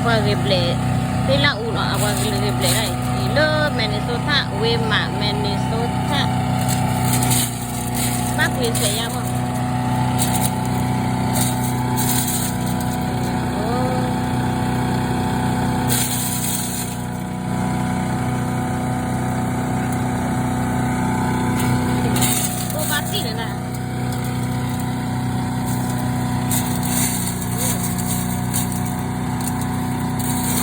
ပှၤဂ့ၤဘျဲၣ်, သ့ၣ်လၢအူနီၤ အပှၤဂ့ၤဘျဲၣ်ဒၣ်အံၤ လၢ Minnesota ဝ့ၢ်မး Minnesota ဘၣ်ပျံၤစဲးယါမး အိၣ်ဘၣ်တံၢ်န့ၣ်ဒၣ် အီ ပ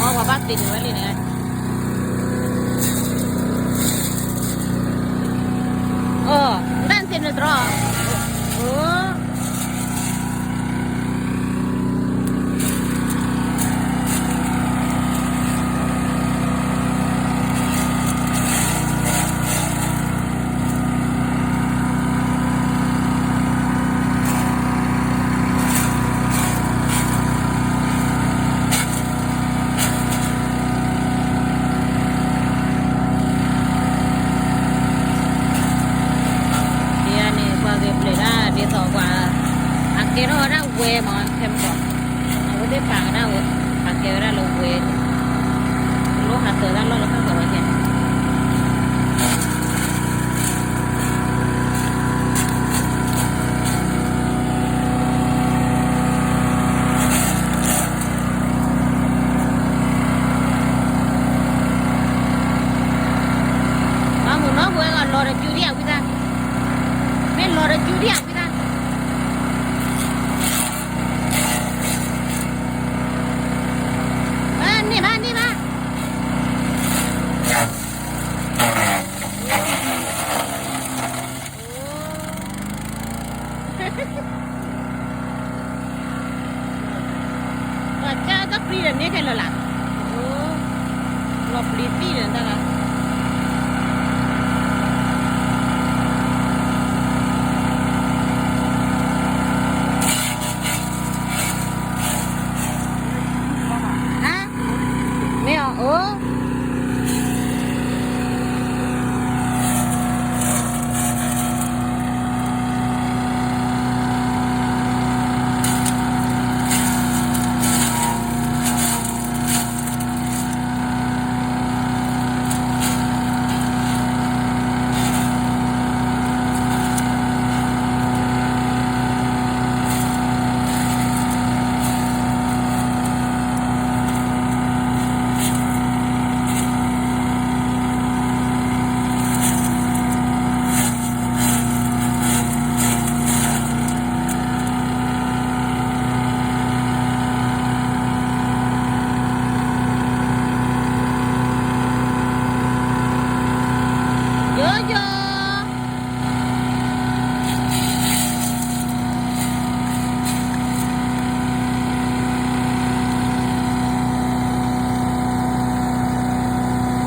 ှၤဘၣ်သ့ၣ်န့ၣ်ဝဲလံန့ၣ်, အိ တၢ်သ့ၣ်န့ၣ်တြီ, အိ ဒ်န့ၣ် ပှၤဂ့ၤဘျဲၣ်ဒၣ် ဒ်သိးပှၤ အကဲထီၣ်ဝဲဒၣ်ဝဲမး ခဲမး, အဝဲသ့ၣ်ပာ်ကဒၣ်ဝဲ, ပာ်ကဲဝဲဒၣ်လၢဝဲ, လိၣ်ဟးသၢတၢ်လီၢ်လၢခါကီးဝဲန့ၣ် မၤမုာ်နီၢ်ပဝဲကလီၤတကၠူဒံးအဝံသၣ်, မ့ၢ်လီၤတကၠူဒံးအဝံသၣ်, န့ၢ်ဘၣ်န့ၢ်ဘၣ် ပှၤကၢတၢ်ပျံၤဒီးန့ၢ်ခဲလၢာ်လၢ, လီၤပျံၤသံဒီးတၢ်လၢ မ့ၢ်အီၤအိၣ် ယိယိ က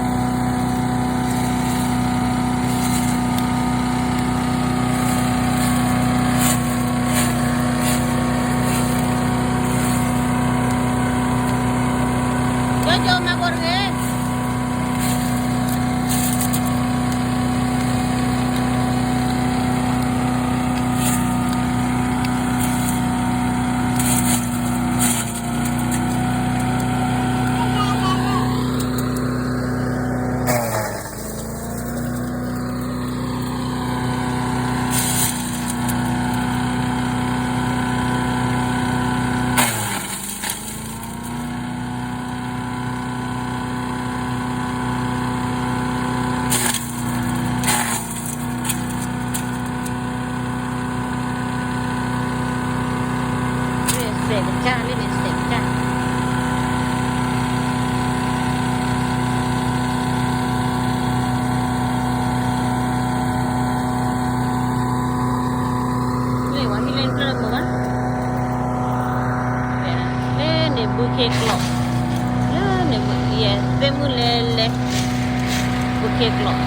ၠိကၠိမၤဘိတဂ့ၤ စဲးကစၢ်လၢန့ၣ် စဲးကစၢ် လၢဝဲဟံၣ်လၢကျၢၢ်မုၢ်ဘၣ် လၢန့ၣ်ဘုခ့ကျိး လၢန့ၣ်ဘုယဲၢ်သ့ၣ်မုၢ်လဲၤလဲၤ ဘုခ့ကျိး